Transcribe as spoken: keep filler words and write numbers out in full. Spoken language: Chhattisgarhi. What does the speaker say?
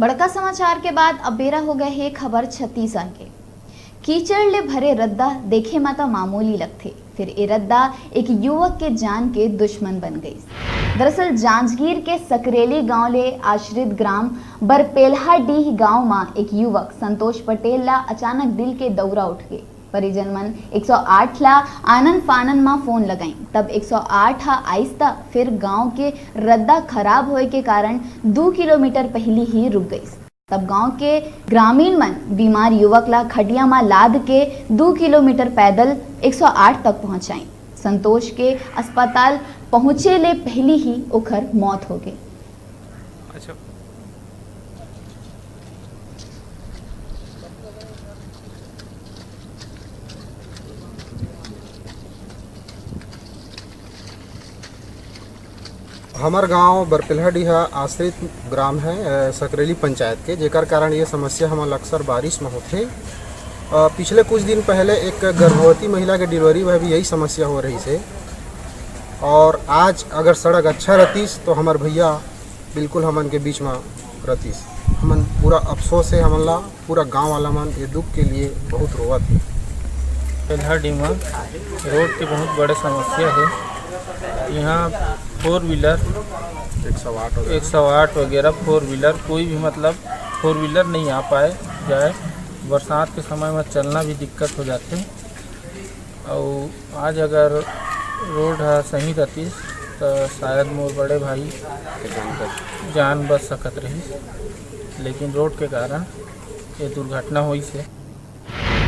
बड़का समाचार के बाद अब बेरा हो गए हे खबर छत्तीसगढ़ के। कीचड़ ले भरे रद्दा देखे म त मामूली लगथे, फिर ए रद्दा एक युवक के जान के दुश्मन बन गई। दरअसल जांजगीर के सकरेली गांव ले आश्रित ग्राम बरपेल्हाडीह गांव म एक युवक संतोष पटेल ला अचानक दिल के दौरा उठ गे। परिजन मन एक सौ आठ ला आनन फानन म फोन लगाइन, तब एक सौ आठ ह आइस त फिर गांव के रद्दा खराब होए के कारण दू किलोमीटर पहिली ही रुक गइस। तब गांव के ग्रामीण मन बीमार युवक ला खटिया म लाद के दू किलोमीटर पैदल एक सौ आठ तक पहुंचाइन। संतोष के अस्पताल पहुंचे ले पहिली ही ओखर मौत हो गे। अच्छा। हमर गांव बरपेल्हाडीह आश्रित ग्राम है, अ, सकरेली पंचायत के, जेकर कारण ये समस्या हमन अक्सर बारिश में होथे। अ, पिछले कुछ दिन पहले एक गर्भवती महिला के डिलीवरी में भी यही समस्या हो रही से, और आज अगर सड़क अच्छा रहतीस तो हमर भैया बिल्कुल हमन के बीच में रहतीस। हमन पूरा अफसोस है, हमन ला पूरा गांव वाला मन ये दुख के लिए बहुत रोवत हे। पेल्हाडीह म रोड के बहुत बड़े समस्या है। यहाँ फोर व्हीलर, एक सौ आठ वगैरह। एक सौ आठ वगैरह फोर व्हीलर, कोई भी मतलब फोर व्हीलर नहीं आ पाए जाए। बरसात के समय में चलना भी दिक्कत हो जाथे। अउ आज अगर रोड ह सही रहतीस त शायद मोर बड़े भाई के जान बच जान बच सकत रहिस, लेकिन रोड के कारण ये दुर्घटना होइस हे।